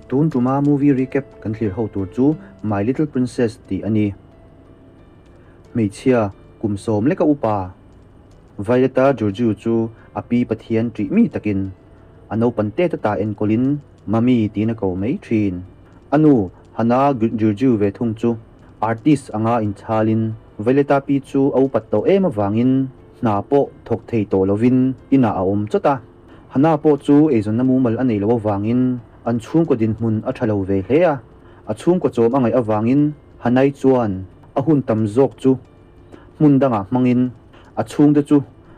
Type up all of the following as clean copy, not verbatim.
Tun tuma movie recap kan thlir ho tur chu My Little Princess tih a ni. Hmeichhia kum sawm leka upa Violeta Georgiou chu a pi Pathian ṭih mi takin a naupan tet ata enkawlin Mummy tiin a ko mai ṭhin. A nu Hannah Georgiou ve thung chu artist anga inchhalin Violeta pi chu a upat tawh em avangin hna pawh thawk thei tawh lovin inah a awm chawt a. Hannah pawh chu eizawnna mumal a nei loh avangin an chhungkaw dinhmun a ṭha lo ve hle a. A chhungkaw chawm a ngaih avangin Hannah-i chuan a hun tam zawk chu hmun dangah hmangin a chhungte chu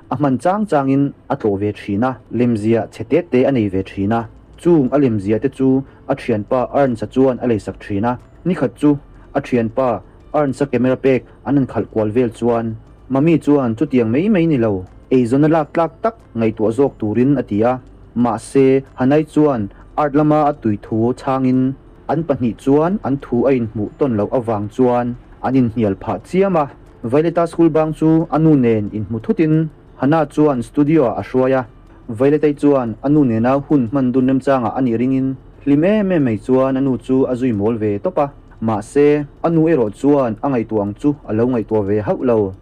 a hman chang changin a tlawh ve thin a, lemziah chhe te te a nei ve thin a. Chung a lemziah te chu a thianpa Ernst-a chuan a leisak thin a. Nikhat chu a thianpa Ernst-a camera pek an han khalh kual vel chuan Mummy chuan chutiang mai mai ni lo, eizawn a lak tlak tak ngaihtuah zawk turin a ti a. Mahse, Hanai chuan art lama a tui thu chhangin an pahnih chuan an thu a inhmuh tawn loh avang chuan an inhnial phah chiam a. Violeta school bang chu a nu nen inhmu thutin Hana chuan studio-ah a hruai a. Violeta-i chuan a nu nena hun hman dun remchangah a nih ringin hlim em em mai chuan a nu chu a zui mawl ve tawp a. Mahse, a nu erawh chuan a ngaihtuah ang chu a lo ngaihtuah ve hauh lo.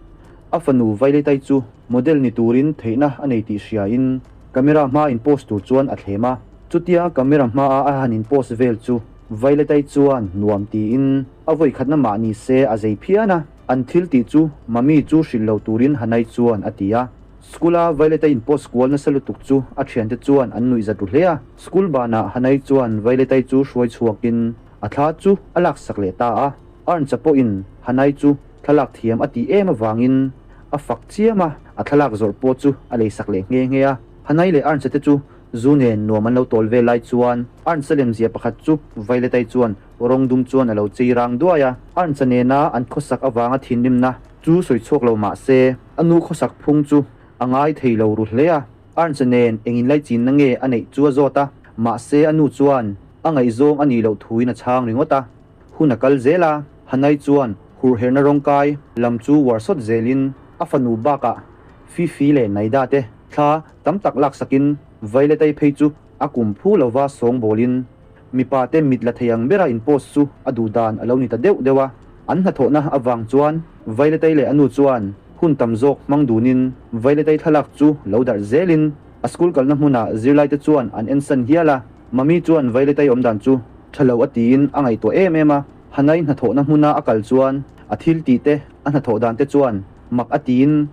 A fanu Violeta-i chu model ni turin theihna a nei tih hriain camera hmaa in post tur chuan a thlem a. Chutia camera hmaa a han in post vel chu Violeta-i chuan nuam tiin a vawikhatna mah ni se a zei phian a. An thil tih chu Mummy chu hrilh lo turin Hanai chuan a ti a. School-a Violeta in post kual nasa lutuk chu a thiante chuan an nuih zat ru hle a. School banah Hanai chuan Violeta-i chu hruai chhuakin a thla chu a laksak leh ta a. Ernst-a pawhin Hanai chu thlalak thiam a tih em avangin a fak chiam a, a thlalak zawrh pawh chu a leisak leh nghe nghe a. Hanai leh Ernst-a te chu zu nen nuam an lo tawl vel lai chuan Ernst-a lemzia pakhat chu Violet-i chuan rawng dum chuan a lo chei rang duai a. Ernst-a nena an khawsak avanga thinrimna chu sawi chhuak lo mah se, a nu khawsak phung chu a ngai thei lo ru hle a. Ernst-a nen eng inlaichinna nge a neih chu a zawt a, mahse a nu chuan a ngaihzawng a nih loh thuin a chhang ringawt a. Hun a kal zel a, Hanai chuan hurherhna rawngkai lam chu uar sawt zelin a fanu bakah Fifi leh Naida te thla tam tak laksakin Violet-i phei chu a kum phu lova sawngbawlin mipa te mit la thei ang bera in post chu a duh dan a lo ni ta deuh deuh a. An hnathawhna avang chuan Violet-i leh a nu chuan hun tam zawk hmang dunin Violet-i thlalak chu lo darh zelin a school kalna hmunah zirlaite chuan an ensan hial a. Mummy chuan Violet-i awmdan chu tha lo a tiin a ngaihtuah em em a, Hanai hnathawhna hmuna a kal chuan a thil tih te, a hnathawh dan te chuan mak a tiin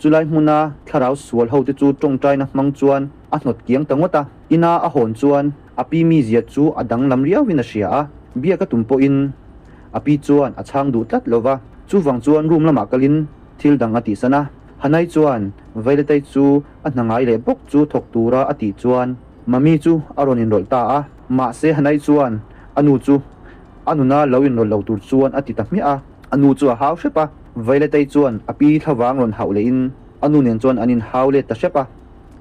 chulai hmuna thlarau sual ho te chu tawngtaina hmang chuan a hnawt kiang ta ngawt a. Ina a hawn chuan a pi mizia chu a danglam riauin a hria a, biak a tum pawhin a pi chuan a chhang duh tlat lo va, chuvang chuan room lamah kalin thil dang a tihsan a. Hanai chuan Violet-i chu a hna ngai leh bawk chu thawk tura a tih chuan Mummy chu a rawn inrawlh ta a, mahse Hanai chuan a nu chu a nuna lo inrawlh lo tur chuan a ti ta hmiah a, a nu chu a hau hrep a, Violet-i chuan a pi thlavang rawn hauh lehin a nu nen chuan an inhau let ta hrep a.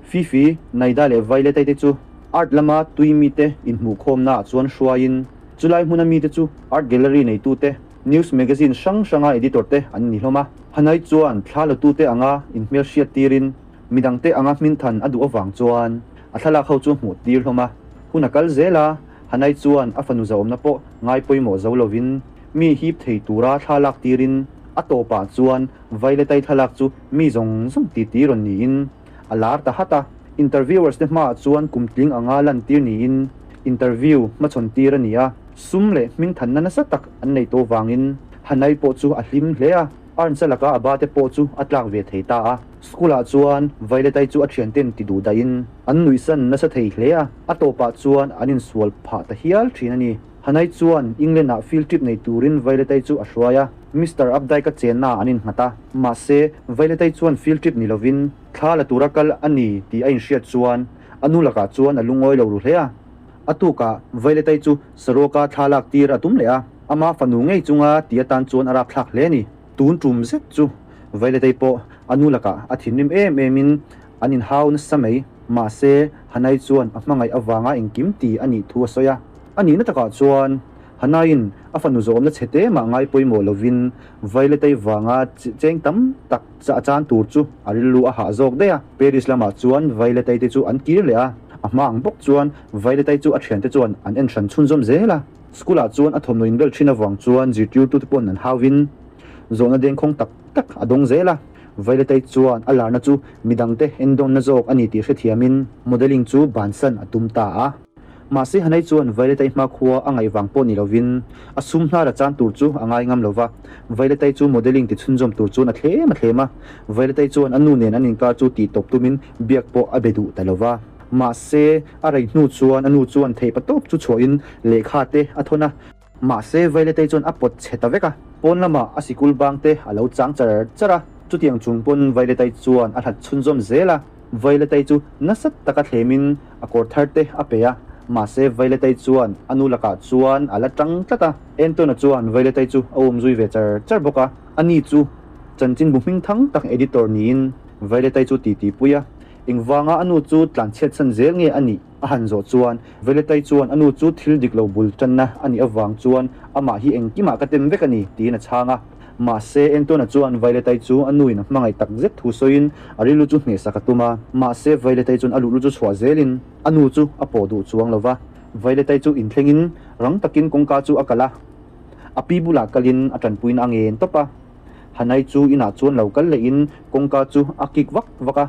Fifi, Naida leh Violet-i te chu art lama tui mite inhmuhkhawmnaah chuan hruaiin chulai hmuna mite chu art gallery neitute, news magazine hrang hranga editor te an ni hlawm a. Hanai chuan thla latute anga inhmelhriat tirin Midangte anga hminthan a duh avang chuan a thlalak ho chu hmuh tir hlawm a. Hun a kal zel a, Hanai chuan a fanu zahawmna pawh ngai pawimawh zo lovin mi hip thei tura thla lak tirin a tawpah chuan Violet-i thlalak chu mi zawng zawng titi rawn niin a lar ta hat a. Interviewers te hmaah chuan kum tling anga lan tir niin interview hmachhawn tir a ni a. Sum leh hmingthanna nasa tak an nei tawh vangin Hanai pawh chu a hlim hle a. Ernst-a laka a bate pawh chu a tlak ve thei ta a. School-ah chuan Violet-i chu a thianten ti duh dahin an nuihsan nasa thei hle a, a tawpah chuan an insual phah ta hial thin a ni. Hanai chuan England-ah field trip nei turin Violet-i chu a hruai a, Mister Updike-a chennaah an innghat a. Mahse, Violet-i chuan field trip ni lovin thla la tura kal a ni tih a inhriat chuan a nu lakah chuan a lungawi lo ru hle a. A tukah Violet-i chu saruaka thla lak tir a tum leh a, ama fanu ngei chunga ti atan chuan a rapthlak hle a ni. Tun tum zet chu Violet-i pawh a nu lakah a thinrim em emin an inhau nasa mai. Mahse, Hanai chuan a hmangaih avanga engkim ti a nih thu a sawi a. A nihna takah chuan Hanaiin a fanu zawhawmna chhe te mah ngai pawimawh lovin Violet-i vanga cheng tam tak a chan tur chu a rilru a hah zawk daih a. Paris lamah chuan Violet-i te chu an kir leh a. A hma ang bawk chuan Violet-i chu a thiante chuan an en hran chhunzawm zel a. School-ah chuan a thawmhnaw inbel thin avang chuan zirtirtute paw'n an hauin zawhna dengkhawng tak tak a dawng zel a. Violet-i chuan a larna chu midangte endawnna zawk a ni tih hrethiamin modelling chu bansan a tum ta a. Mahse Hanai chuan Violet-i hmakhua a ngaih vang pawh ni lovin a sum hnar a chan tur chu a ngai ngam lova. Violet-i chu modelling ti chhunzawm tur chuan a thlem a thlem a. Violet-i chuan a nu nen an inkar chu tih tawp tumin biak pawh a be duh ta lova. Mahse a rei hnu chuan a nu chuan theihpa tawp chu chhuahin lehkha te a thawn a. Mahse, Violet-i chuan a pawt chhe ta vek a, pawn lamah a sikul bang te a lo chang char char a. Chutiang chung pawn Violet-i chuan a hlat chhunzawm zel a. Violet-i chu nasa taka thlemin a kawr thar te a pe a, mahse Violet-i chuan a nu lakah chuan a la tang tlat a. Anton-a chuan Violet-i chu a umzui ve char char bawk a. Ani chu chanchinbu hmingthang tak editor niin Violet-i chu titi pui a, engvanga a nu chu tlanchhiatsan zel nge a nih? A han zawh chuan Veletai chuan a nu chu thil dik lo bul tanna a nih avang chuan amah hi engkimah ka tem vek a ni tiin a chhang a. Mahse, Entona chuan Violet-i chu a nuin a hmangaih tak zet thu sawiin a rilru chu hnehsak a tum a. Mahse, Violet-i chuan a luhlu chu chhuah zelin a nu chu a pawh duh chuang lo va. Violet-i chu inthlengin rang takin kawngka chu a kalh a, a pi bulah kalin a tanpuina a ngen tawp a. Hanai chu inah chuan lo kal lehin kawngka chu a kik vak vak a.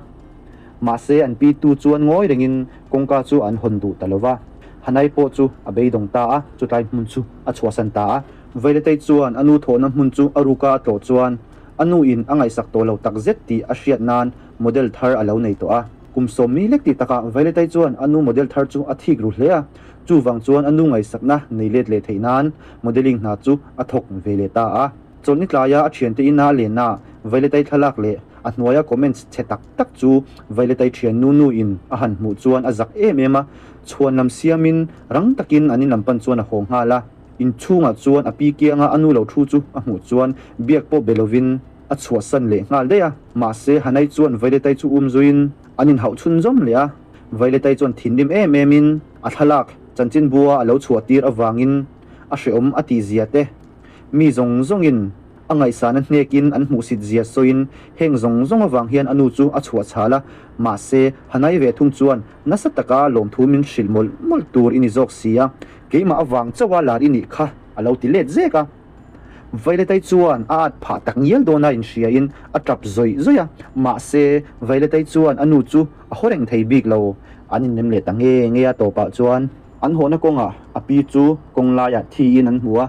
Mahse an pi tu chuan ngawi rengin kawngka chu an hawn duh ta lo va. Hanai pawh chu a beidawng ta a, chutlai hmun chu a chhuahsan ta a. Vailetei chuan a nu thawhna hmun chu a ruka a tlawh chuan a nu in a ngaihsak tawh lo takzet tih a hriat nan model thar a lo nei tawh a. Kum sawmmi lek tih takah Vailetei chuan a nu model thar chu a thik ru hle a, chuvang chuan a nu ngaihsakna nei let leh theih nan modelling hna chu a thawk ve leh ta a. Chawlhni tlaia a thiante ina a lenna Vailetei thlalak leh a hnuaia comments chhe tak tak chu Vailetei thiannu nu in a han hmuh chuan a zak em em a, chhuan lam siamin rang takin an in lam pan chuan a haw nghal a. Inchhungah chuan a pi kianga a nu lo thu chu a hmuh chuan biak pawh be lovin a chhuahsan leh nghal daih a. Mahse Hanai chuan Vailetei chu um zuiin an inhauh chhunzawm leh a. Vailetei chuan thinrim em emin a thlalak chanchinbua a lo chhuah tir avangin a hreawm a tihzia te Mi zawng zawngin a ngaihsana hnekin an hmuhsit zia sawiin heng zawng zawng avang hian a nu chu a chhuah chhal a, mahse Hanai ve thung chuan nasa taka lawmthu min hrilh mawlh mawlh tur i ni zawk si a, keimah avang chauha lar i nih kha a lo ti let zek a. Vailetai chuan a at phah tak ngial dawna inhriain a tap zawih zawih a, mahse Vailetai chuan a nu chu a haw reng thei bik lo, an innem leh ta nge nge a tawpah chuan. An hawhna kawngah a pi chu kawng laiah thiin an hmu a,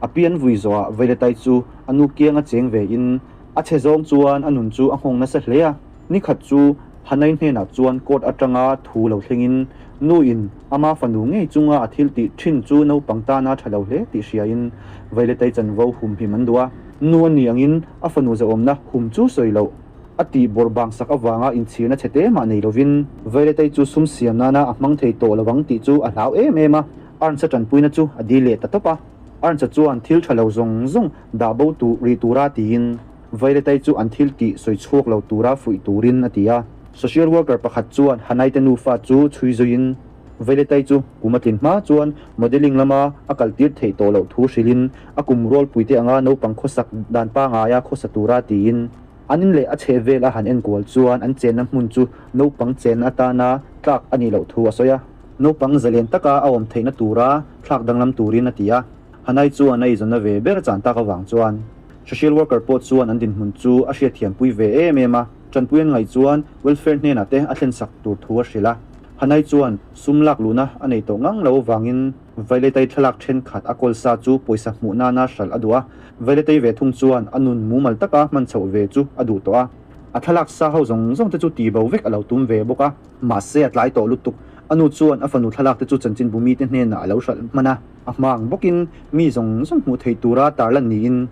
a pi an vui zawhah Vailetai chu a nu kianga cheng vein a chhe zawng chuan a nun chu a nghawng nasa hle a. Ni khat chu Hanai hnenah chuan court atanga thu lo thlengin nuin ama fanu ngei chunga a thil tih thin chu naupang tana tha lo hle tih hriain Vailetai chanvo humhim an duh a. Nu a ni angin a fanu zahawmna hum chu sawi loh. A tih bawrh bang sak avanga inchhirna chhe te mah nei lovin Vailetei chu sum siam nana a hmang thei tawh lovang tih chu a hlau em em a, Arnsa tanpuina chu a dil leh ta tawp a. Arnsa chuan thil tha lo zawng zawng dah bo tur rih tura tiin Vailetei chu an thil tih sawi chhuak lo tura fuih turin a ti a. Social worker pakhat chuan Hanaite nufa chu chhui zuiin Vailetei chu kum a tlin hma chuan modelling lama a kaltir theih tawh loh thu hrilhin a kum rualpuite anga naupang khawsak dan pangaia khawsa tura tiin An in leh a chheh vel a han enkual chuan an chenna hmun chu naupang chenna atana tlak a nih loh thu a sawi a. Naupang zalen taka a awm theihna tura thlak danglam turin a ti a. Hanai chuan a eizawnna ve ber chan tak avang chuan social worker pawh chuan an dinhmun chu a hriatthiampui ve em em a. Tanpui an ngaih chuan welfare hnenah te a thlensak tur thu a hrilh a. Hanai chuan sum lak luhna a nei tawh ngang lo avangin Vailetei thlalak thenkhat a kawl sa chu pawisa hmuh nana hralh a duh a, Vailetei ve thung chuan a nun mumal taka hman chhoh ve chu a duh tawh a. A thlalak sa ho zawng zawng te chu ti bo vek a lo tum ve bawk a, mahse a tlai tawh lutuk. A nu chuan a fanu thlalak te chu chanchinbu mite hnenah a lo hralh hman a, a hma ang bawkin mi zawng zawng hmuh theih tura tarlan niin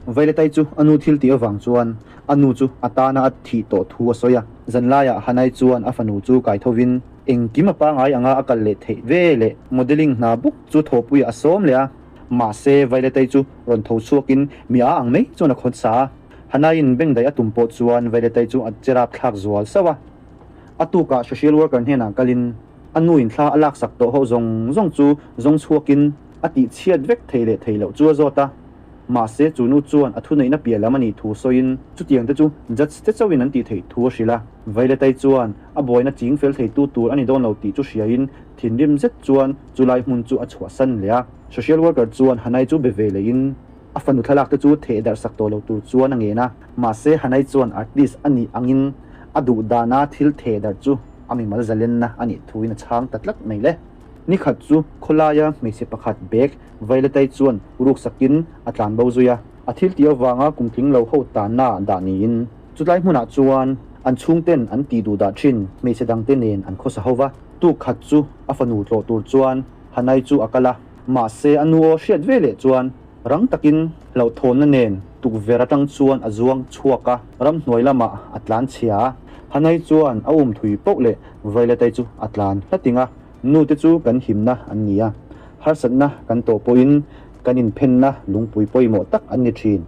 Vailetei chu a nu thil tih avang chuan a nu chu a tana a thih tawh thu a sawi a. Zanlaiah Hanai chuan a fanu chu kai thovin, Engkim a pangai anga a kal leh theih ve leh modelling hna bawk chu thawhpuiah a sawm leh a, mahse Vailetei chu rawn tho chhuakin mi a ang mai chuan a khawt sa a. Hanaiin bengdaih a tum pawh chuan Vailetei chu a che rapthlak zual sauh a. A tukah social worker hnenah kalin a nuin thla a laksak tawh ho zawng zawng chu zawng chhuakin a tihchhiat vek thei leh thei loh chu a zawt a. Mahse, chu nu chuan a thuneihna piah lam a nih thu sawiin chutiang te chu judge te chauhin an tih theih thu a hrilh a. Violet-i chuan a buaina ching fel theitu tur a ni dawn lo tih chu hriain thinrim zet chuan chulai hmun chu a chhuahsan leh a. Social worker chuan Hanai chu be ve lehin a fanu thlalak te chu theh darh sak tawh lo tur chuan a ngen a. Mahse, Hanai chuan artist a nih angin a duh dana thil theh darh chu a mimal zalenna a nih thuin a chhang ta tlat mai le. Ni khat chu khawlaia hmeichhe pakhat bag Violet-i chuan ruk sakin a tlan bo zui a. A thil tih avanga kum tling lo ho tanna dah niin chutlai hmunah chuan an chhungten an tih duh dah thin hmeichhe dangte nen an khawsa ho va. Tuk khat chu a fanu tlawh tur chuan Hanai chu a kal a, mahse a nu aw hriat ve leh chuan rang takin hlauhthawnna nen tukverh atang chuan a zuang chhuak a, ramhnuai lamah a tlan chhia a. Hanai chuan a um thui poh leh Violet-i chu a tlan hlating a, Nute chu kan himna an ni a, harsatna kan tawh pawhin kan inphenna lungpui pawimawh tak an ni thin.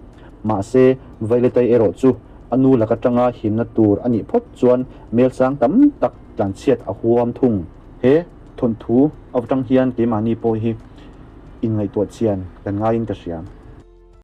Mahse, Violet-i erawh chu a nu lak atanga himna tur a nih phawt chuan mel sang tam tak tlanchhiat a huam thung. He thawnthu atang hian keimahni pawh hi inngaihtuah chian kan ngaiin ka hria.